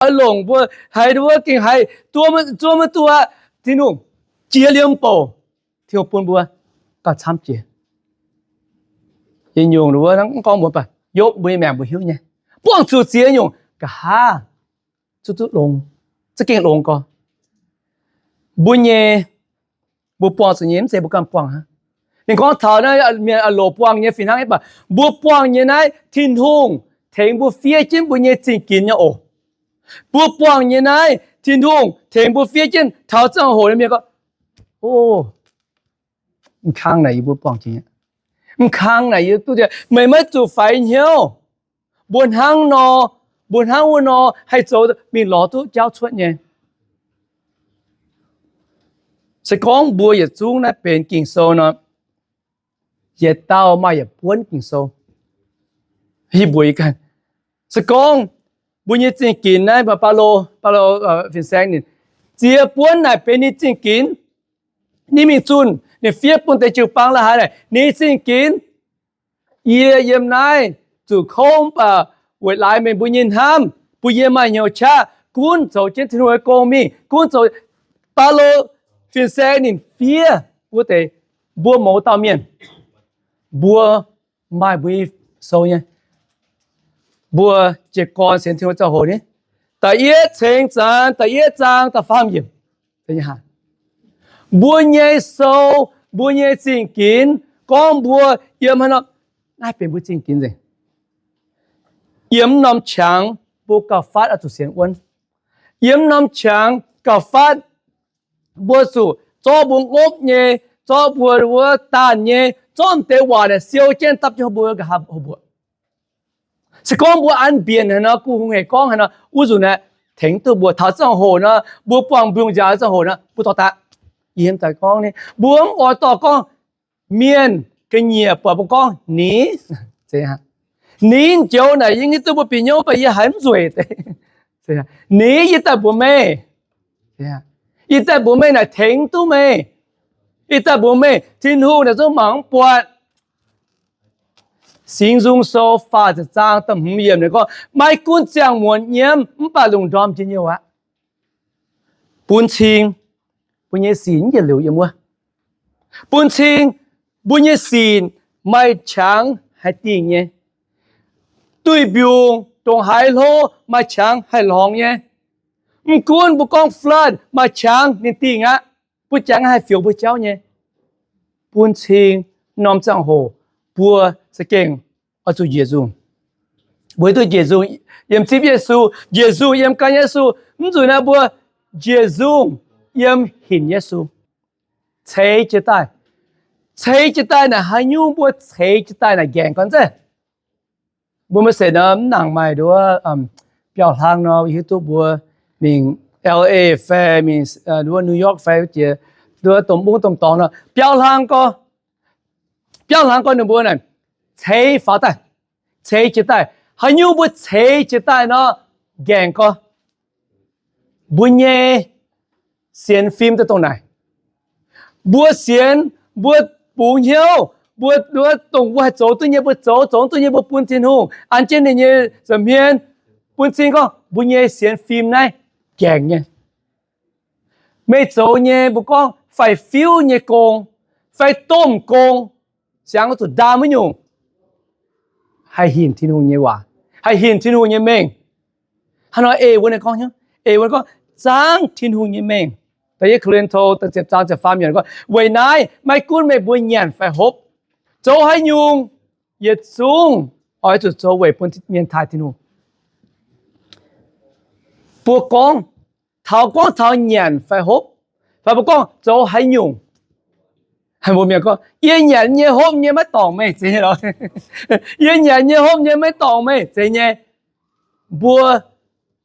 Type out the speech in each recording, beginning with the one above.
oix longc mbuo, haiz wuov gengh haiz zuov maiv duqv aqv. Tin-Hungh jiex liemh bouc, Tin-Hungh bun mbuo gauh camv jiex. Yietc nyungc wuov gorngv mbuo baac Yopv mbuo nyei maengc mbuo hiuv nyei, buangh zuqc ziex nyungc nqa'haav zuqc duqv longx, za'gengh longx gorx. Mbuo nyei, mbuo buangh zuqc nyei mv zeiz mbuo ganh buangh hnangv. Ninh gorngv taux naaiv mienh aah loc buangh nyei fih hnangv, mv baac mbuo buangh nyei naaiv Tin-Hungh tengx mbuo fiev jienv mbuo nyei zingh ginx nyei oc. Mbuo buangh nyei naaiv Tin-Hungh tengx mbuo fiev jienv. Taux ziangh hoc naaiv mienh gorngv, o, m'kang naaic yie mbuo buangh jiex, m'kang naaic yie duqv, meih maiv zuqc faix hnyouv. Mbuo hnangv nor, mbuo hnangv wuov nor haih zoux mingh lorz duqv jauv cuotv nyei. Se gorngv mbuo yietc zungv naaiv benx Ging-Sou nor, yietc dauh maaih yietc buonv Ging-Sou. Yie mbuox ganh, se gorngv mbuo nyei zingh ginx naaiv, Baulo, Baulo fin-saeng ninh, ziex buonv naaic benx ninh zingh ginx. Ninh mingh zunh, ninh fiev bun deix jiu-baang la'haaix naaic, ninh zingh ginx. Yie yiem naaiv zuqc kouv, mv baac weic laaix meih mbuo nyei hnamv bun yie maaih hnyouv qaqv gunv zoux jienv Tin-Hungh nyei gong mingh, gunv zoux. Baulo fin-saeng ninh fiev wuov deix, mbuo mouz dauh mienh, mbuo maaih mbuo sou nyei. Mbuo jiez gorn sienx Tin-Hungh ziangh hoc ni, da'yietv ceng zanc da'yietv zaang da'faam yiemc, mbuo nyei sou, mbuo nyei zingh ginx gorngv mbuo yiem haaix nor, naaiv benx mbuo zingh ginx nzengc. Yiem norm qangx mbuo gauh fatv oix zuqc sienx wuonv. Yiem norm qangx gauh fatv mbuo zuqc zorqv mbuo ngopv nyei, zorqv mbuo wuov daanh nyei, zorqv m'deix waac naaic siou jienv dapv jienv mbuo nqa'haav mbuoqc. Se gorngv mbuo an mbienc haaix nor, gu hungh hec gorngv haaix nor, wuov nzunc naaiv tengx duqv mbuo. Taux ziangh hoc nor, mbuo buangh mbiungc nziaaux ziangh hoc nor, mbuo dorh daaih, yie hemx daaih gorngv ni, mbuo mv oix dorh gorngv mienh ga'nyiec buatc mbuo gorngv ni, ni joux naaic yie hiuv duqv mbuo bieqc hnyouv, mv baac yie haiz mv nzueic deix. Ni, yie daaih mbuox meih, yie daaih mbuox meih naaic tengx duqv meih. Yie daaih mbuox meih, Tin-Hungh naaic zungv mangc mv buatc. Singx Nzung Sou faah ziepc zaang da'hmz yiemc ninh gorngv, maiv gunv ziangh muonz nyiemv mv baac lungh ndorm njien-youh aqv. Bun cing mbuo nyei sinc mv yietc liuz yiem wuov. Bun cing mbuo nyei sinc maaih qangx haih dingh nyei. Duih mbiungc, ndongc haaix hlo, maaih qangx haih lorngx nyei. Mv gunv mbuo gorngv flood, maaih qangx ninh dingh aqv, bun jangx haih fioux mbuo jauv nyei. Bun cing norm ziangh hoc mbuo za'gengh oix zuqc njiec nzungh. Mbuo hiuv duqv njiec nzungh yiem zipv Yesu, njiec nzungh yiem gan Yesu. Mv nzunc naaiv mbuo njiec nzungh yiem hinc Yesu. Ceix jiez daaih. Ceix jiez daaih naaic haaix nyungc? Mbuo ceix jiez daaih naaic nqaengc gorn zeiv. Mbuo maaih seix nor mv nangc maaih nduov biauv-hlang nor, hiuv duqv mbuo mingh L A fai mingh nduov New York fai jiex nduov domh mungv domh dorngx nor, biauv-hlang gorn, biauv-hlang gorn ninh mbuo naaic ceix faaux daaih, ceix jiez daaih. Haaix nyungc mbuo ceix jiez daaih nor, nqaengc gorn. Mbuo nyei sienx fim daaih dongh naaic. Mbuo sienx, mbuo bungx hnyouv, mbuo nduov dongh mbuo haih zoux duqv nyei mbuo zoux, zoux duqv nyei mbuo bun Tin-Hungh, an jienv ninh nyei nza'hmien. Bun cing gorngv mbuo nyei sienx fim naaiv nqaengc nyei. Meih zoux nyei mbuo gorngv fai fiuv nyei gong, fai domh gong, siangx zuqc ndaam wuov nyungc, haih hinc Tin-Hungh nyei waac, haih hinc Tin-Hungh nyei mengh. Hnangv nor ei wuov ninh gorngv, ei wuov ninh gorngv zaangc Tin-Hungh nyei mengh. Da'yietv Ko^lin^to ziepc zaang ziepc faam yiemc gorngv, weic naaiv maiv gunv meih mbuo nyanc fai hopv, zoux haaix nyungc, yietc zungv oix zuqc zoux weic bun mienh taaih Tin-Hungh. Mbuo gorngv, taux gorngv taux nyanc fai hopv, fai mbuo gorngv zoux haaix nyungc, mbuo mienh gorngv, yie nyanc nyei hopv nyei maiv dorngc meih, zeiz nyei lorqc. Yie nyanc nyei hopv nyei maiv dorngc meih, zeiz nyei. Mbuo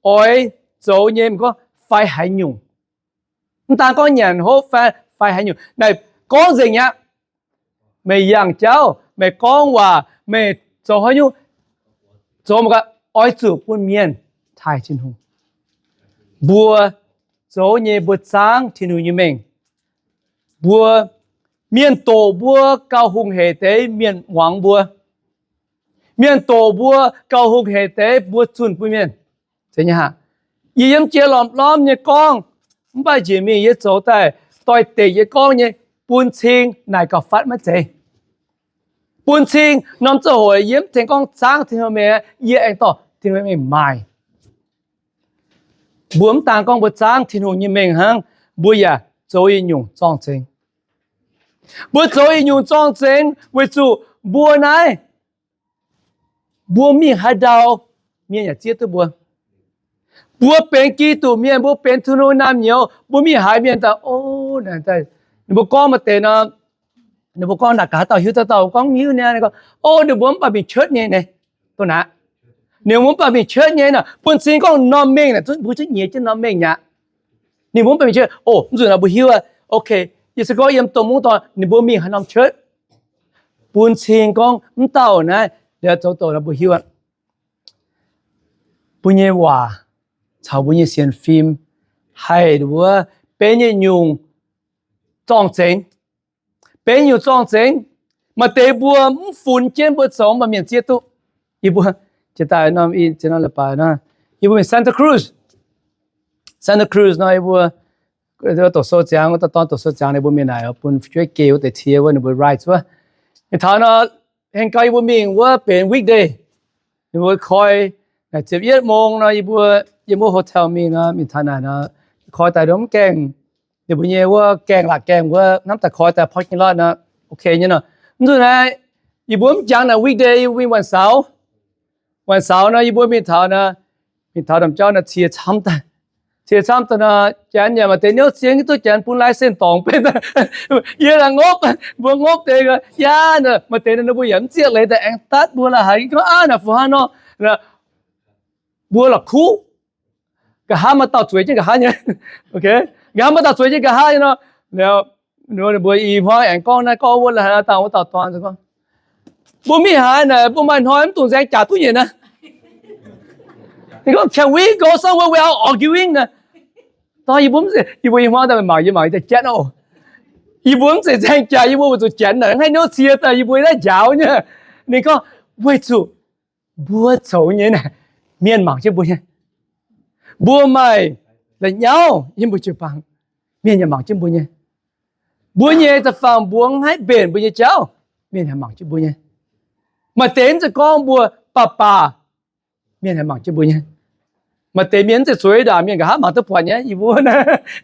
oix zoux nyei mv gorngv fai haaix nyungc. Mv daan gorngv nyanc hopv fai, fai haaix nyungc naaic, gorngv nzengc aqv. Meih yangh jauv, meih gorngv waac, meih zoux haaix nyungc, zoux mv gaax, oix zuqc bun mienh taaih Tin-Hungh. Mbuo zoux nyei mbuo zaangc Tin-Hungh nyei mengh. Mbuo, mienh doqc mbuo gauh hungh hec deix mienh muangx mbuo. Mienh doqc mbuo gauh hungh hec deix mbuo zunh bun mienh. Zeiz nyei aqv. Yie yiem jiex lomh-lomh nyei gorngv, mv baac njiec mingh yie zoux daaih doix-dekc yie gorngv nyei, bun cing naaic gauh fatv maiv zeiz. Bun cing norm ziangh hoc yie mv tengx gorngv zaangv Tin-Hungh mengh, yie aengx dorh Tin-Hungh mengh maaih. Mbuo mv daan gorngv mbuo zaangv Tin-Hungh nyei mengh hnangv, mbuo yaac zoux yietc nyungc zorng-zengx. Mbuo zoux yietc nyungc zorng-zengx weic zuqc mbuo naaiv, mbuo mingh haaix ndau, mienh yaac zieqv duqv mbuo. Mbuo benx Giduc mienh, mbuo benx Tin-Hungh naamh nyouz, mbuo mingh haaix mienh daaih, o, ninh mbuo gorngv maaih deix nor, ninh mbuo gorngv naaic gaax haaix dauh hiuv, dauh dauh gorngv mv hiuv niaa. O, ninh mbuo mv baac mingh church nyei naaic, dongh naaic. Ninh mbuo mv baac mingh church nyei nor, bun cing gorngv norm mengh naaic, mbuo zungv nyiex jienv norm mengh mi'aqv. Ninh mbuo mv baac mingh church, o, mv zuqc naaic mbuo hiuv aqv. Okay, yie se gorngv yiem dongh mungv dorngx ninh mbuo mingh haaix norm church, bun cing gorngv mv dauh naaiv liuz zoux doqc naaic mbuo hiuv aqv. Mbuo nyei waac caux mbuo nyei sienx fim haih wuov benx yietc nyungc zorng-zengx. Benx nyungc zorng-zengx. Maaih deix mbuo mv funx jienv mbuo zoux, mv baac mienh zieqv duqv. Yie mbuo jiex daaih norm, yie mbuo mingh Santa Cruz. Santa Cruz nor, yie mbuo doqc sou ziangx, wuov dauh dorn doqc sou ziangx, yie mbuo mingh naaic bun fu'jueiv geh wuov deix tie wuov ninh mbuo rides wuov. Ninh taux nor, heng gau yie mbuo mingh wuov benx weekday. Yie mbuo koi naaic ziepc yietv mong nor, yie mbuo yiem wuov hotel mingh nor, mingh taux naaic nor, koi daaih ndongc mv gaengh, ninh mbuo nyei wuov gaengh laatc gaengh wuov hnamv daaih koi daaih parking lot nor, okay nyei nor. Mv zuqc naaiv, yie mbuo mv jangx naaic weekday, yie mbuo mingh วันเสาร์. วันเสาร์ nor, yie mbuo mingh taux nor, mingh taux domh jauv nor, cie camv daaih. Cie camv daaih nor, janx yaac maaih deix niouv cie duqv janx bun license dorngc benx. Yie laaic ngopv, mbuo ngopv deix, yaac maaih deix ninh mbuo yaac mv zieqv leiz daaih aengx datv mbuo la'haiz gorngv, aav, naaic fu haaix nor, mbuo la'kuqv. Nqa'haav maaih dauh zueiz jienv nqa'haav nyei. Nqa'haav maaih dauh zueiz jienv nqa'haav nyei nor, ninh mbuo i hmuangv aengx gorngv naaiv gorngv wuov, la'haiz dangh wuov dauh dorn gorngv, mbuo mingh haaix naaic mbuo maaih hnoi mv dungx nzaeng jaax duqv nyei naaic. Ninh gorngv, can we go somewhere without arguing naaic? Yie mbuo, yie mbuo i hmuangv daaih mangc, yie mangc daaih janv oc. Yie mbuo mv zeiz nzaeng jaax, yie mbuo weic zuqc janx naaic haih niouv cie daaih yie mbuo naaiv njaaux nyei. Ninh gorngv, weic zuqc mbuo zoux nyei naaic, mienh mangc jienv mbuo nyei. Mbuo maaih la'nyauv yiem mbuo jiu-baang, mienh yaac mangc jienv mbuo nyei. Mbuo nyei da'faanh mbuo mv haih mbenc mbuo nyei jauv, mienh yaac mangc jienv mbuo nyei. Maaih deix mv zeiz gorngv mbuo baac baac, mienh yaac mangc jienv mbuo nyei. Maaih deix mienh mv zeiz zueiz ndaangc mienh nqa'haav mangc duqv buatc nyei. Yie mbuo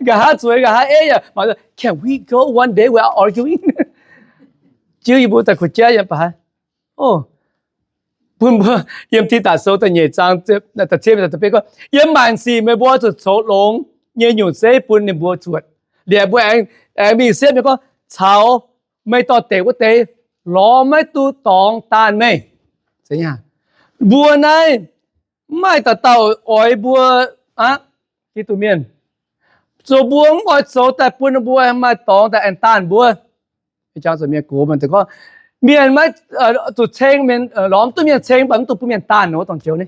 nqa'haav zueiz nqa'haav ei yaac mangc, can we go one day without arguing? Jiu yie mbuo daaih kuh jaiv yiem baac haaix, o, bun mbuo yiem Tidatc Sou da'nyeic zaang da'cietv gorngv, yiem maanc sic meih mbuo zuqc coux longx nyei nyungc zeiv bun ninh mbuo zuotc. Liuz mbuo aengx, aengx mingh siepv nyei gorngv, caux meih dorh deix wuov deix lorz maiv duqv dorngx daanh meih. Mbuo naaiv mv maaih dauh dauh oix mbuo aqv. Giduc mienh, zoux mbuo mv oix zoux daaih bun ninh mbuo maaih dorngx daaih aengx daanh mbuo. Mienh maiv zuqc ceng, lorz mv duqv mienh ceng, mv baac mv dungx bun mienh daanh nor, dongh joux ni.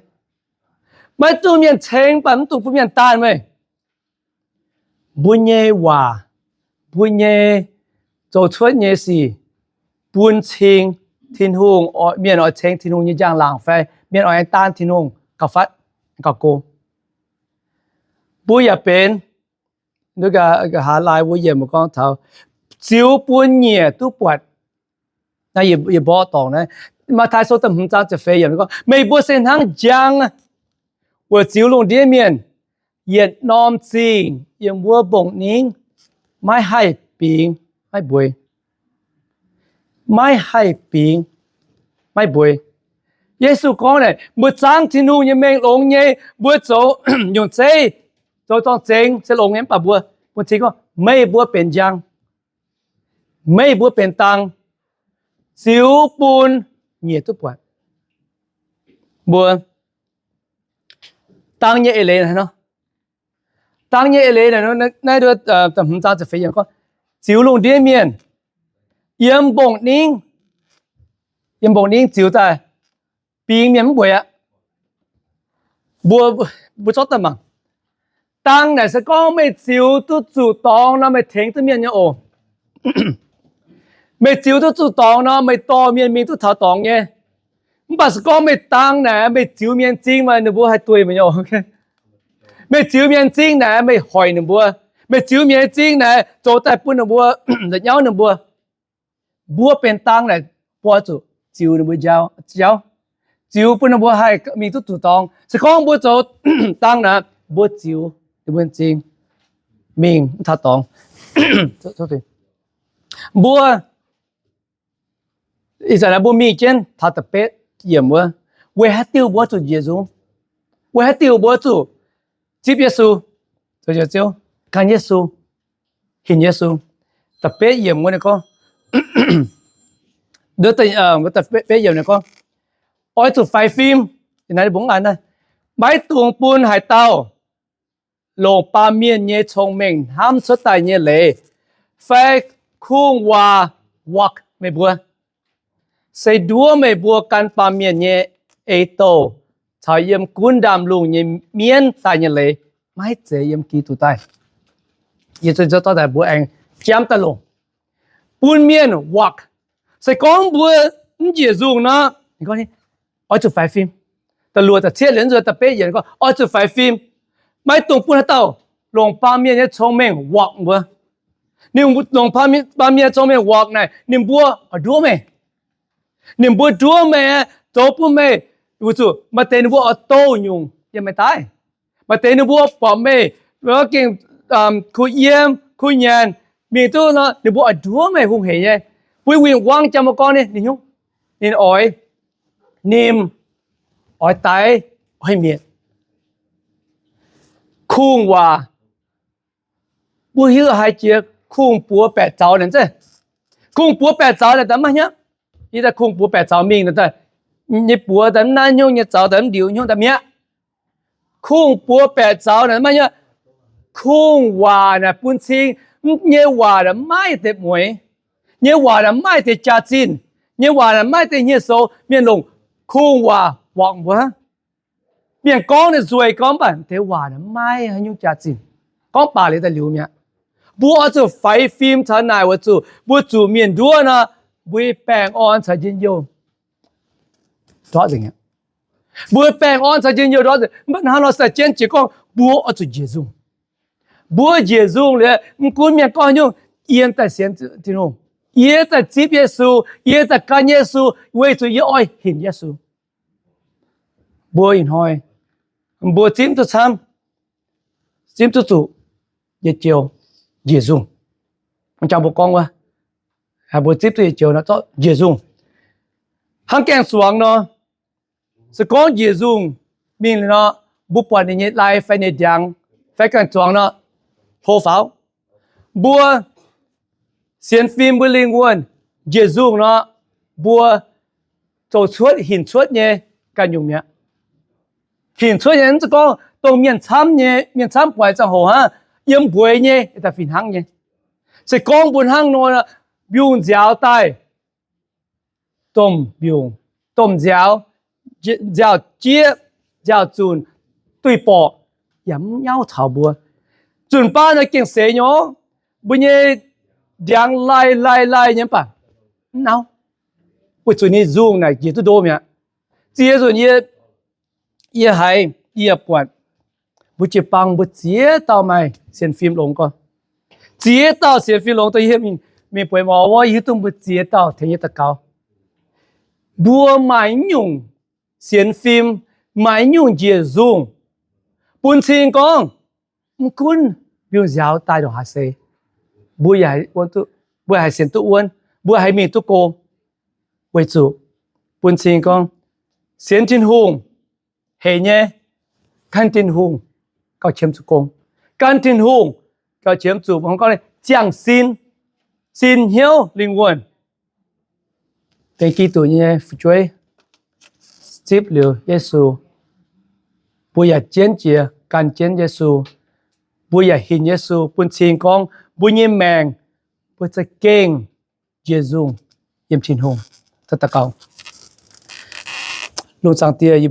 Maiv dungx mienh ceng, mv baac mv dungx bun mienh daanh meih. Mbuo nyei waac, mbuo nyei zoux cuotv nyei sic, bun cing Tin-Hungh, mienh oix ceng Tin-Hungh nyei njang-laangc fai mienh oix aengx daanh Tin-Hungh gauh fatv, gauh go. Mbuo yaac benx, nqa'haav laai mbuo yiemc gorngv taux ziux bun nyiec duqv buatc. Naaiv yie mborqv dorngc naaiv, Matv^taai Sou da'hmz zaang ziepc feix yiemc gorngv, meih mbuo se hnangv njang wuov, ziux lungh ndiev mienh, yietc norm zingh yiem wuov mbong-ningv maiv haih bingx maiv mbueix. Maiv haih bingx maiv mbueix. Yesu gorngv naaic, mbuo zaangv Tin-Hungh nyei mengh longx nyei, mbuo zoux nyungc zeiv, zoux zorng-zengx se longx nyei, mv baac mbuo, mbuo cing gorngv meih mbuo benx njang, meih mbuo benx dang, ziux bun nyiec duqv buatc. Mbuo dang nyei eix leiz haaix nor? Dang nyei eix leiz naaiv, da'hmz zaang ziepc feix yiemc gorngv, ziux lungh ndiev mienh, yiem mbong-ningv, yiem mbong-ningv ziux daaih, bingx mienh mv mbueix aqv. Mbuo, mbuo zorqv daaih mangc. Dang naaic se gorngv meih ziux duqv zuqc dorngx nor, meih tengx duqv mienh nyei oc. Meih ziux duqv zuqc dorngx nor, meih dorh mienh mingh duqv taux dorngx nyei. Mv baac se gorngv meih dang naaic, meih ziux mienh m'zing, meih ninh mbuo haih duih meih nyei oc. Meih ziux mienh nyei m'zing naaic, meih hoic ninh mbuo. Meih ziux mienh nyei m'zing naaic, zoux daaih bun ninh mbuo, la'nyauv ninh mbuo. Mbuo benx dang naaic, mbuo zuqc ziux ninh mbuo jauv, ziux bun ninh mbuo haih mingh duqv zuqc dorngx. Se gorngv mbuo zoux dang naaic, mbuo ziux ninh mbuo nyei m'zing mingh mv taux dorngx. Mbuo, ih zanc naaiv mbuo mingh jienv taux da'betv yiemc wuov, weic haaix diuc mbuo zuqc njiec nzung? Weic haaix diuc mbuo zuqc zipv Yesu, gan Yesu, hinc Yesu? Da'betv yiemc wuov ninh gorngv, da'betv yiemc ninh gorngv, oix zuqc faix fim, maiv dungx bun haaix dauh longc baamh mienh nyei cong-mengh hnamv cuotv daaih nyei leiz, fai kungx-waac wakc meih mbuo. Se nduov meih mbuo gan baamh mienh nyei eix douh caux yiem gunv ndaamv-lungh nyei mienv daaih nyei leiz, maiv zeiz yiem Giduc daaih. Yie zuqc daaih mbuo aengx jamv daaih longc, bun mienh wakc. Se gorngv mbuo mv njiec nzungh nor, oix zuqc faix fim. Da'luoqc, da'cietv liuz nzuonx da'betv yiemc gorngv, oix zuqc faix fim. Maiv dungx bun haaix dauh longc baamh mienh nyei cong-mengh wakc mbuo. Ninh longc baamh mienh cong-mengh wakc naaic, ninh mbuo oix nduov meih. Ninh mbuo nduov meih, zoux bun meih, weic zuqc maaih deix ninh mbuo oix douh nyungc yiem meih daaih. Maaih deix ninh mbuo buatc meih gengh kuh yiem kuh nyanc mingh duqv nor, ninh mbuo oix nduov meih hungh heic nyei. Mbuo win-wangv jangx mbuo gorngv ninh, ninh nyungc, ninh oix, ninh oix daix, oix mietc. Kungx-waac, mbuo hiuv haiz jiex kungx-buoz baeqc zaux naaic. Kungx-buoz baeqc zaux naaic daaih maiv hnyouv. Yie daaih kungx-buoz baeqc zaux mingh, nyei buoz daaih mv naaiv hnyouv, nyei zaux daaih mv ndiux hnyouv daaih mi'aqv. Kungx-buoz baeqc zaux naaic maiv hnyouv. Kungx-waac naaic bun cing, nyei waac naaic maiv deix mueix, nyei waac naaic maiv deix jaax-zinh, nyei waac naaic maiv deix hnyouv sou. Mienh longc kungx-waac wakc mbuo. Mienh gorngv ninh nzueic gorngv, mv baac deix waac naaic maiv haaix nyungc jaax-zinh. Gorngv baac liuz daaih liuz mi'aqv. Mbuo oix zuqc faix fim caux naaic, weic zuqc mbuo zuqc mienh nduov nor, mbuo baengh orn caux njien-youh ndortv nzengc. Mbuo baengh orn caux njien-youh ndortv nzengc. Mv baac hnangv nor se jienv jiex gorngv mbuo oix zuqc njiec nzungh. Mbuo njiec nzungh liuz, mv gunv mienh gorngv haaix nyungc, yie daaih sienx Tin-Hungh, yie daaih zipv Yesu, yie daaih gan Yesu, weic zuqc yie oix hinc Yesu. Mbuo ih hnoi, mbuo zipv duqv camv, zipv duqv zuqc nyei joux njiec nzungh. Jangx mbuo gorngv wuov, mbuo zipv duqv nyei joux nor zorqv njiec nzungh. Hnangv gaengh zuangx nor, se gorngv njiec nzungh mingh liuz nor, mbuo buatc ninh nyei lai fai ninh ndiangx fai ganh zuangx nor, hlo faaux. Mbuo sienx fim mbuo lingh wuonh njiec nzungh nor, mbuo zoux cuotv hinc cuotv nyei ganh nyungc mi'aqv. Hinc cuotv nyei mv zeiz gorngv dongh mienh camv nyei, mienh camv buatc ziangh hoc hnangv, yiem mbueiz nyei, daaih fih hnangv nyei. Se gorngv mbuo hnangv nor, mbiungc nziaaux daaih, domh mbiungc, domh nziaaux, nziaaux-jieqv, nziaaux-zunc, duih borqc, yaac mv nyauv taux mbuo. Zunc baav nor gengh seix nyei, mbuo nyei ndiangx lai lai lai nyei mv baac mv nauv, weic zuqc ninh nzungh naaic njiec duqv ndo mi'aqv. Ziex nzunc yie, yie haiz, yie buatc mbuo jiu-baang mbuo ziex dauh maaih sienx fim longx gorx. Ziex dauh sienx fim longx daaih, yie mingh bueix mor wuov, yie hiuv duqv mbuo ziex dauh tengx yie daux gaux. Mbuo maaih nyungc sienx fim, maaih nyungc njiec nzungh, bun cing gorngv mv gunv mbiungc nziaaux daaih ndongc haaix seix, mbuo, mbuo haih sienx duqv wuonv, mbuo haih mingh duqv go, weic zuqc bun cing gorngv sienx Tin-Hungh hec nyei, gan Tin-Hungh gauh qiemx zuqc gong, gan Tin-Hungh gauh qiemx zuqc, gorngv ziangh sin, sin hnyouv lingh wuonh. Benx Giduc nyei fu'jueiv, zipv liuz Yesu, mbuo yaac jienv jiex gan jienv Yesu, mbuo yaac hinc Yesu, bun cing gorngv mbuo nyei maengc mbuo za'gengh njiec nzungh yiem Tin-Hungh. Daux gaux. Lungh zaangc Diex, yie mbuo